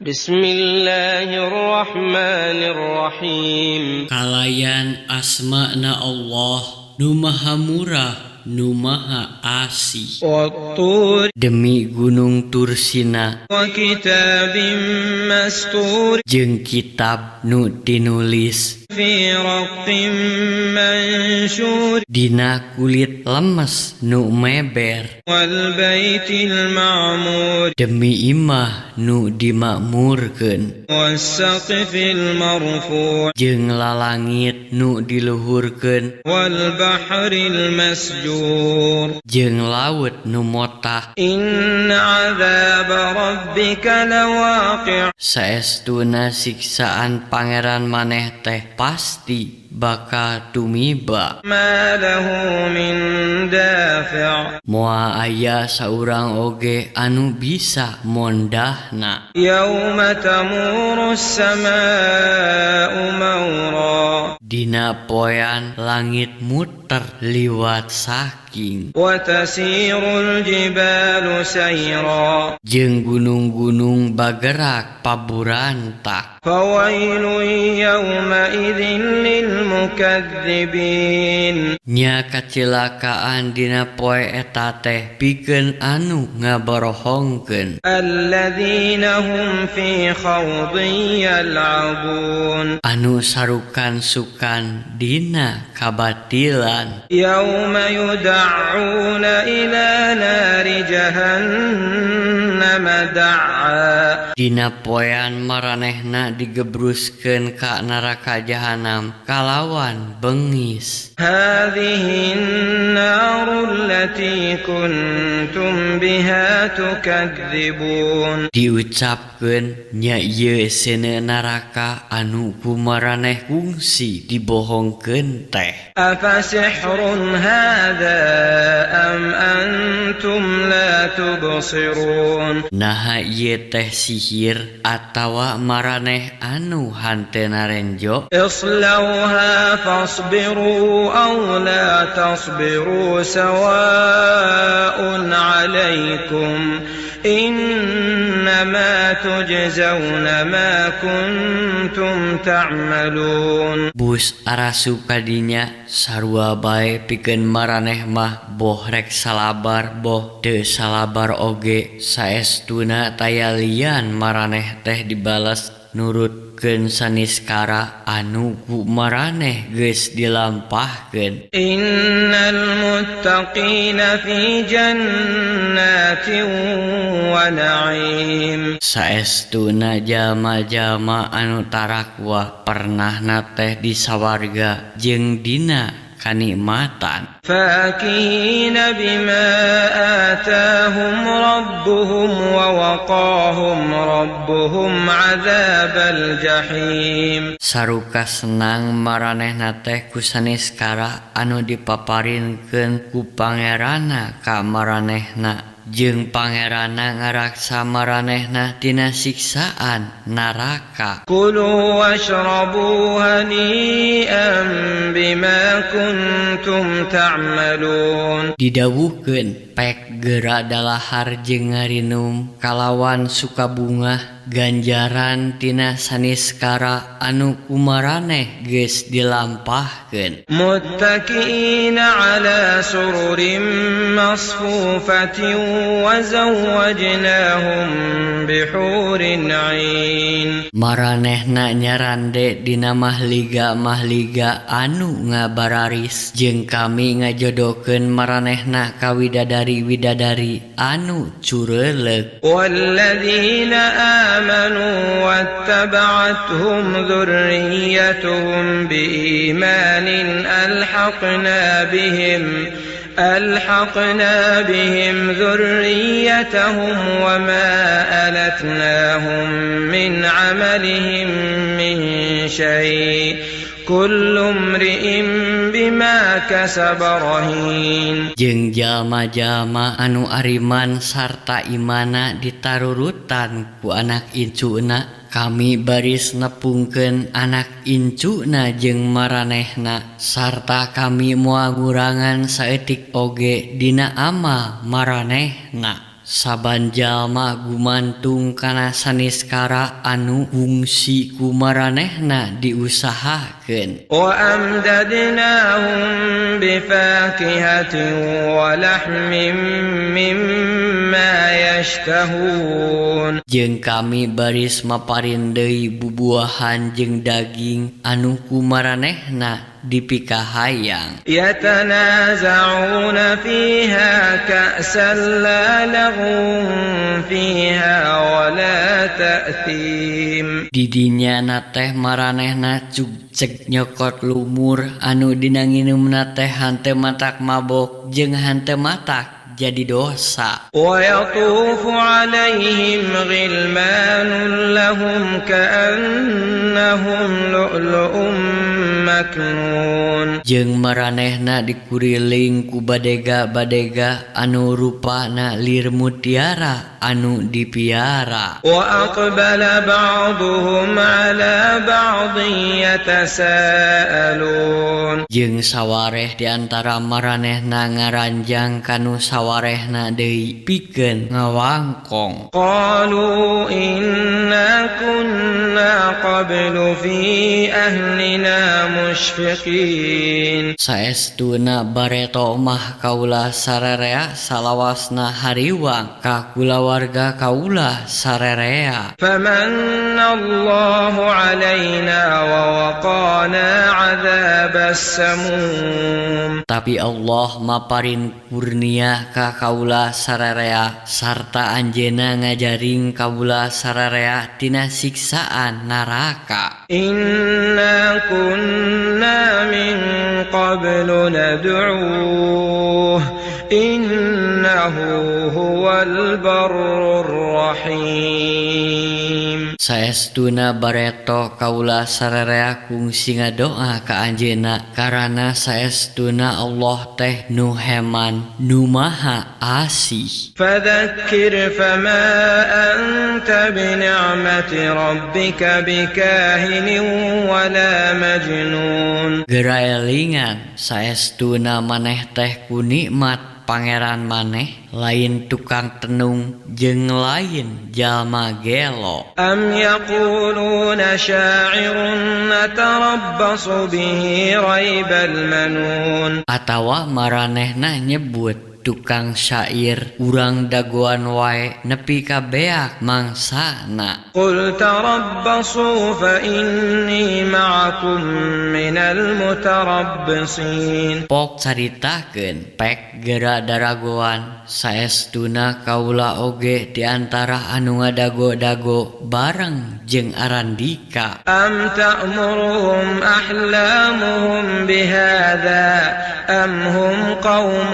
بسم الله الرحمن الرحيم. Kalayan asmana Allah nu Maha Murah, nu Maha Asih. والطور. Demi Gunung Tursina. وكتاب مسطور. Jeung kitab nu tinulis. في رق منشور. Dina kulit lemes nu meber. والبيت المعمور. Demi imah nu dimakmurkeun. والسقف المرفوع. Jeung lalangit nu diluhurkeun. والبحر المسجور. Jeung laut nu motah. إن عذاب ربك لواقع. Saestuna siksaan Pangeran maneh teh pasti bakal tumiba. ما له من دافع. Moal aya saurang oge anu bisa mondahna. يوم تمور السماء مورا. Dina poean langit muter liwat saking. وتسير الجبال سيرا. Jeung gunung-gunung bagerak paburantak. فويل يومئذ للمكذبين. Nya kacilakaan dina poe eta teh pikeun anu ngaborohongkeun. الذين هم في خوض يلعبون. Anu sarukan-sukan dina kabatilan. يوم يدعون إلى نار جهنم دعا. Dina poean maranehna digebruskeun ka neraka jahanam kalawan bengis. هذه النار التي كنتم بها تكذبون. Diucapkeun, nya ieu seuneu neraka anu ku maraneh kungsi dibohongkeun teh. أفسحر هذا أم أنتم لا تبصرون؟ Naha ieu teh sihir atawa maraneh anu hanteu narenjo? اصلوها فاصبروا أو لا تصبروا سواء عليكم إنما تجزون ما كنتم تعملون. Bus arasup kadinya, sarua bae pikeun maraneh mah, boh rek salabar boh teu salabar oge, saestuna taya lian maraneh teh dibales nurutkeun saniskara anu ku maraneh geus dilampahkeun. إن المتقين في جنات ونعيم. Saestuna jalma-jalma anu tarakwa pernahna teh di sawarga jeung dina kanikmatan. فاكهين بما آتاهم ربهم ووقاهم ربهم عذاب الجحيم. Saruka senang maranehna teh ku saniskara anu dipaparinkeun ku Pangeranna ka maranehna, jeung Pangeranna ngaraksa maranehna tina siksaan naraka. كلوا واشربوا هنيئا بما كنتم تعملون. Didawuhkeun, pek geura dalahar jeung ngarinum kalawan sukabungah ganjaran tina saniskara anu ku maraneh geus dilampahkeun. متكئين على سرر مصفوفة وزوجناهم بحور عين. Maranehna nyarande dina mahliga-mahliga anu ngabararis, jeung kami ngajodohkeun maranehna ka widadari-widadari anu cureuleuk. والذين آمنوا واتبعتهم ذريتهم بإيمان ألحقنا بهم ذريتهم وما ألتناهم من عملهم من شيء كل امرئ بما كسب رهين. Jeung jalma-jalma anu ariman sarta imanna ditarurutan ku anak incuna, kami baris nepungkeun anak incuna jeung maranehna, sarta kami moal ngurangan saeutik oge dina amal maranehna. Saban jalma gumantung kana saniskara anu kungsi ku maranehna diusahakeun. وأمددناهم بفاكهة ولحم مما يشتهون. Jeung kami baris maparin deui bubuahan jeung daging anu ku maranehna dipikahayang. يتنازعون فيها كأسا لا لغو فيها ولا تأثيم. Didinya na teh maranehna cugceg nyokot lumur anu dina nginumna teh hanteu matak mabok jeung hanteu matak jadi dosa. ويطوف عليهم غلمان لهم كأنهم لؤلؤ مكنون. Jeung maranehna dikuriling ku badega-badega anu rupana lir mutiara anu dipiara. وأقبل بعضهم على بعض يتساءلون. Jeung sawareh di antara maranehna ngaranjang kanu sawarehna deui pikeun ngawangkong. قالوا إنا كنا قبل في أهلنا مشفقين. Saestuna bareto mah kaula sarerea salawasna hariwang ka kulawarga kaula sarerea. فمن الله علينا ووقانا عذاب السموم. Tapi Allah maparin kurnia ka kaula sarerea sarta anjeunna ngajaring kaula sarerea tina siksaan neraka. إنا كنا من قبل ندعوه إنه هو البر الرحيم. Saestuna bareto kaula sarerea kungsi ngadoa ka anjeunna karana saestuna Allah teh nu heman nu maha asih. فذكر فما أنت بنعمة ربك بكاهن ولا مجنون. Geura elingan saestuna maneh teh ku nikmat pangeran maneh lain tukang tenung jeung lain jalma gelo. أم يقولون شاعر نتربص به ريب المنون. Atawa maranehna nyebut tukang syair urang dagoan wae nepi ka beak mangsana. قل تربصوا فإني معكم من المتربصين. Pok caritakeun pek geura daragoan saestuna kaula oge di antara anu ngadago-dago bareng jeung arandika. أم تأمرهم أحلامهم بهذا أم هم قوم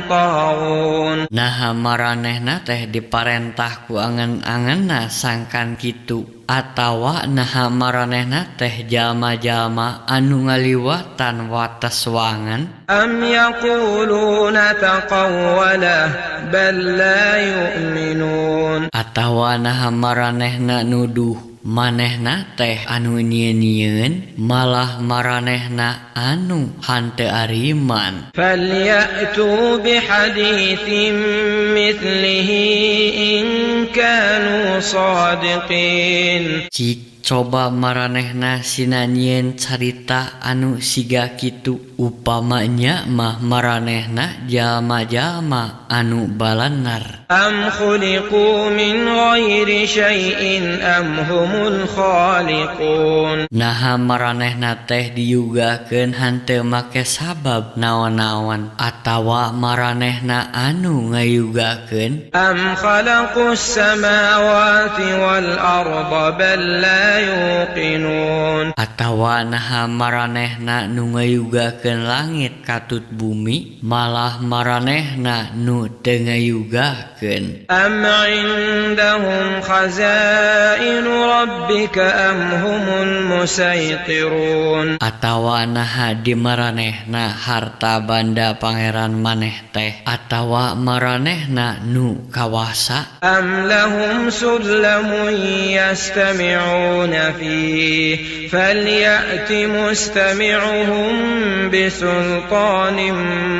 طاغون. Naha maranehna teh diparentah ku angen-angenna sangkan kitu atawa naha maranehna teh jalma-jalma anu ngaliwatan wates wangen. أم يقولون تقوله بل لا يؤمنون. Atawa naha maranehna nuduh manehna teh anu nyieun-nyieun malah maranehna anu hanteu ariman. فليأتوا بحديث مثله إن كانوا صادقين. Cik coba maranehna sina nyieun carita anu siga kitu upamanya mah maranehna jalma-jalma anu balanar. أم خلقوا من غير شيء أم هم الخالقون. Naha maranehna teh diyugakeun hanteu make sabab naon-naon atawa maranehna anu ngayugakeun. أم خلقوا السماوات والأرض بل لا يوقنون. Atawa naha maranehna nu ngayugakeun langit katut bumi malah maranehna nu teu ngayugakeun. أم عندهم خزائن ربك أم هم المسيطرون. Atawa naha di maranehna harta banda pangeran maneh teh atawa maranehna nu kawasa? أم لهم سلم يستمعون فيه فليأت مستمعهم بسلطان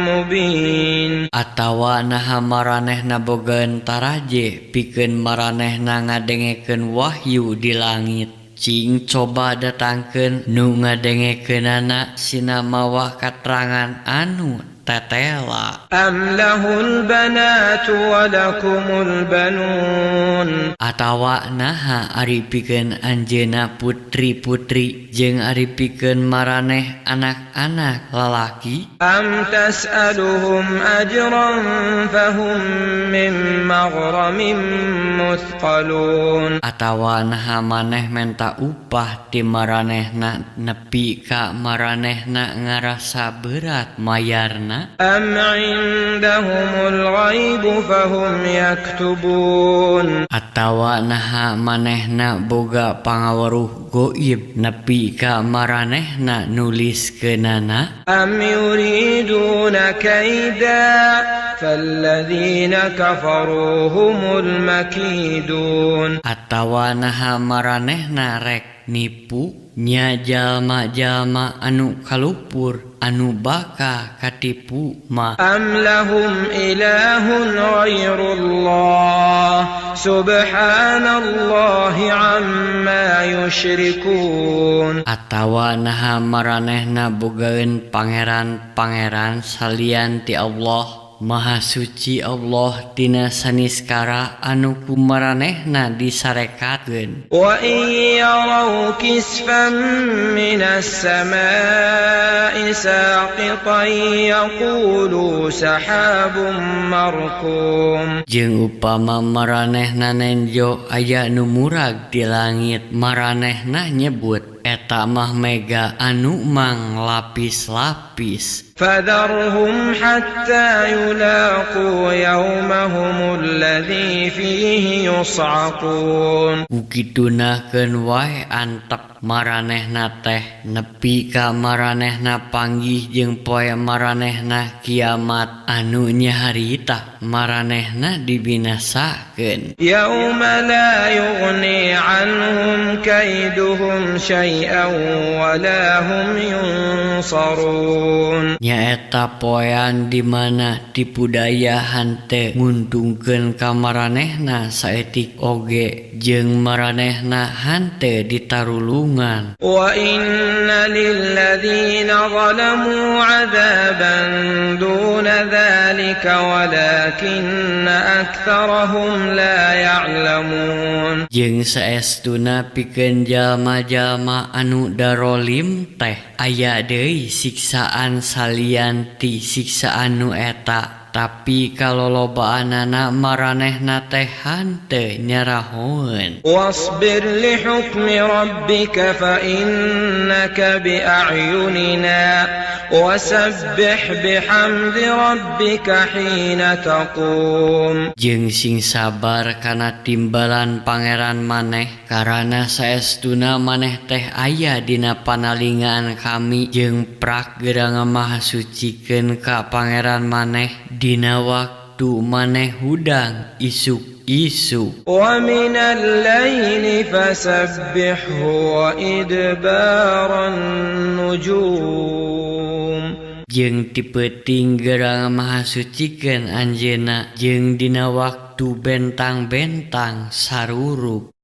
مبين. Atawa naha maranehna bogaeun taraje pikeun maranehna ngadengekeun wahyu di langit? Cing coba datangkeun nu ngadengekeunana sina mawa katerangan anu tetela. أم له البنات ولكم البنون. Atawa naha ari pikeun anjeunna putri-putri jeung ari pikeun maraneh anak-anak lalaki? أم تسألهم أجرا فهم من مغرم مثقلون. Atawa naha maneh menta upah ti maranehna nepi ka maranehna ngarasa berat mayarna? أم عندهم الغيب فهم يكتبون. Atawa naha manehna boga pangaweruh goib nepi ka maranehna nuliskeunana? أم يريدون كيدا فالذين كفروا هم المكيدون. Atawa naha maranehna rek nipu? Nya jalma-jalma anu kalupur anu bakal katipu mah. أم لهم إله غير الله سبحان الله عما يشركون. Atawa naha maranehna bogaeun pangeran-pangeran salian ti Allah? Maha suci Allah tina saniskara anu ku maranehna disarekatkeun. وإن يروا كسفا من السماء ساقطا يقولوا سحاب مركوم. Jeung upama maranehna nenjo aya nu murag di langit, maranehna nyebut eta mah mega anu manglapis-lapis. فذرهم حتى يلاقوا يومهم الذي فيه يصعقون. Ku kituna keun wae antep maranehna teh nepi ka maranehna panggih jeung poe maranehna kiamat anu nyaharita maranehna dibinasakeun. يوم لا يغني عنهم كيدهم شيئا ولا هم ينصرون. Nyaeta poean di mana tipu daya henteu nguntungkeun ka maranehna saeutik oge jeung maranehna henteu ditarulungan. وإن للذين ظلموا عذابا دون ذلك ولكن أكثرهم لا يعلمون. Jeung saestuna pikeun jalma-jalma anu darolim teh aya deui siksaan salian ti siksaan nu eta, tapi kalolobaanana maranehna teh henteu nyarahoeun. واصبر لحكم ربك فإنك بأعيننا وسبح بحمد ربك حين تقوم. Jeung sing sabar kana timbalan pangeran maneh, karana saestuna maneh teh aya dina panalingaan kami, jeung prak geura ngamahasucikeun ka pangeran maneh dina waktu maneh hudang isuk-isuk. ومن الليل فسبحه وإدبار النجوم. Jeung ti peuting geura ngamahasucikeun anjeunna jeung dina waktu bentang-bentang sarurup.